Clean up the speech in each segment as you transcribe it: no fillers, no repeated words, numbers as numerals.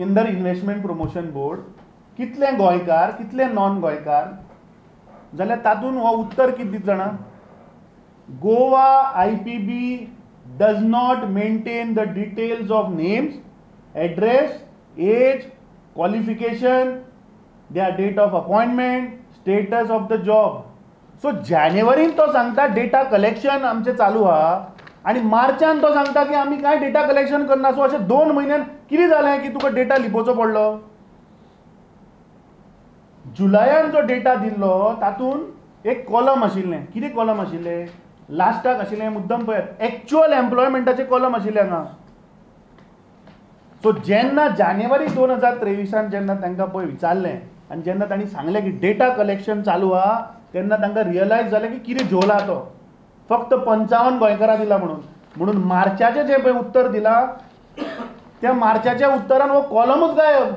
Under investment promotion board कितले गोंयकार कितले नॉन गोंयकार, जाल्यार तातूंत हो उत्तर कितें दित जाणा, Goa IPB does not maintain the details of names, address, age, qualification, their date of appointment, status of the job. So जानेवारीन तो सांगता डेटा कलेक्शन आमचें चालू आहा आनी मार्चान तो सांगता की आमी कांय डेटा कलेक्शन करना. सो अशें 2 म्हयन्यान कितें जालें की तुका डेटा लिपोवचो पडलो? जुलयान जो डेटा दिल्लो तातूंत एक कॉलम आशिल्लें. कितें कॉलम आशिल्लें? लास्टाक आशिल्लें मुद्दम पळयात, एक्चुअल एम्प्लॉयमेंटाचें कॉलम आशिल्लें हांगा. सो जेन्ना जानेवारी 2023 जेन्ना तांकां पळय विचारलें आनी जेन्ना तांणी सांगलें की डेटा कलेक्शन चालू आहा तेन्ना तांकां रियलायज जालें की कितें झोल आहा तो, फक्त 55 गोंयकारां दिला म्हणून. म्हणून मार्चाचें जें पळय उत्तर दिलां त्या मार्चाच्या उत्तरान हो कॉलमूच गायब.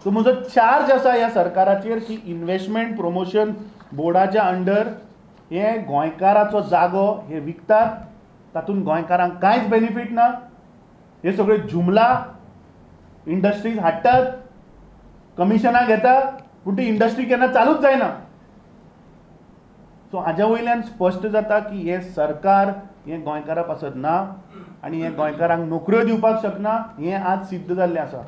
सो म्हजो चार्ज आसा ह्या सरकाराचेर की इन्व्हेस्टमेंट प्रमोशन बोर्डाच्या अंडर हे गोंयकाराचो जागो हे विकतात, तातूंत गोंयकारांक कांयच बेनिफीट ना. हे सगळे जुमला इंडस्ट्रीज हाडटात, कमिशनां घेतात, पूण ती इंडस्ट्री केन्ना चालूच जायना. सो हाज्या वयल्यान स्पश्ट जाता की हें सरकार हें गोंयकारां पासत ना आनी हें गोंयकारांक नोकऱ्यो दिवपाक शकना, हें आज सिद्ध जाल्लें आसा.